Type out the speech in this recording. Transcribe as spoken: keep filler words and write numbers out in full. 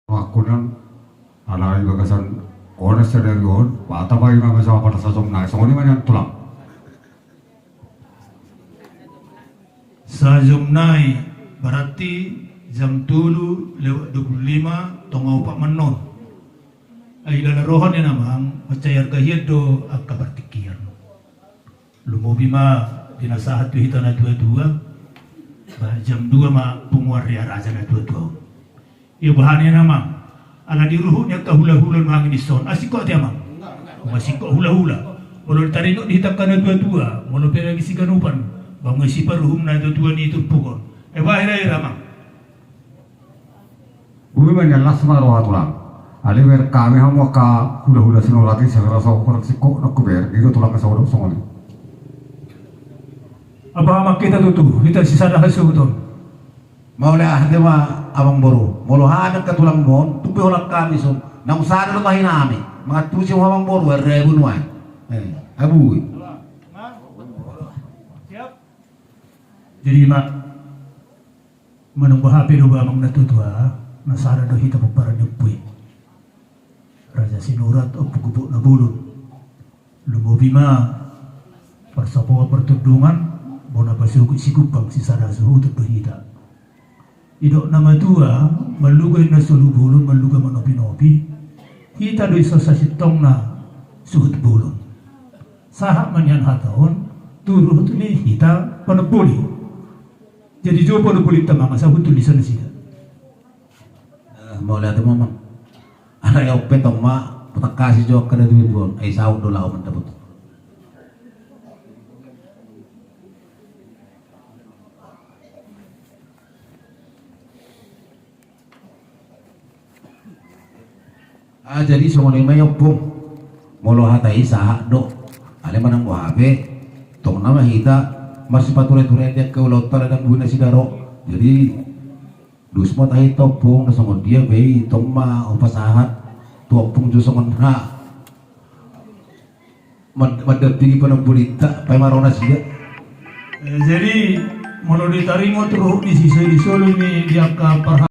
Amangku, alai bagasan on sadari on, bahen ma i ma, masa apa na sajom nai, songon i ma nian tulang. Sajom nai, berarti jam tolu lewat dua puluh lima, tonga opat annon. Ai lala roha ni amang, mansai arga hian do angka partingkian. Lumobi ma di na sahat tu hita na tua-tua. Bah, jam dua ma punguan ria raja na tua-tua. Ia bahen i amang, ala di ruhut ni angka hula-hula nuaeng i dison, asing ko ate amang. Masing ko hula-hula. Molo taringot di hita angka na tua-tua, molo pe lagi siganupan, bang siparuhum na tua-tua ni turpuk on. Eh, bah, hira-hira amang. Boi ma nian las ma roha tulang. Alai bereng hami hamu angka hula-hula Sinurat i, sahira so kurang singkop nangku bereng, i do tulang, saudok songon i. Apa amang hita tutu, hita sisada hasuhuton. Mauliate ma amang boru. Molo hami angka tulang mon, tung pe holan hami son. Naung sada do tahi nami. Mangantusi ho amang boru, ari Rabu nuaeng. Eh, abui. Jadi ma, manang boha pe do ba amang na tua-tua, na sada do hita pomparan ni ompu i. Raja Sinurat, Ompu Gubuk na Bolon. Lumobi ma parsapoa partundungan, bona pasogot Sigumbang, sisada suhuton do hita. Didok na matua, manluga inna solu bolon, manluga manopi-nopi. Hita do dison sasintongna suhut bolon. Sahat ma nian hata on tu ruhut ni hita panomboli. Jadi jo panomboli ta amang, asa hundul dison nasida. Eh, mauliate ma amang. Alai on pe tong ma, patangkasi jo angka na tua-tua on, ai saut do laho mandapot. Ah, jadi songon i ma i ompung. Molo hata i sahat do. Alai manang boha pe, tong nama hita marsipature-ture di angka ulaonta, ala dang boi nasida ro. Jadi dos ma tahi tu ompung, na songon dia pe i tong ma hupasahat tu ompung jo songon na mad-, mandampingi panombolinta, paima ro nasida. Eh, jadi molo ditaringot ruhut ni si Soi di solu ni di angka parha-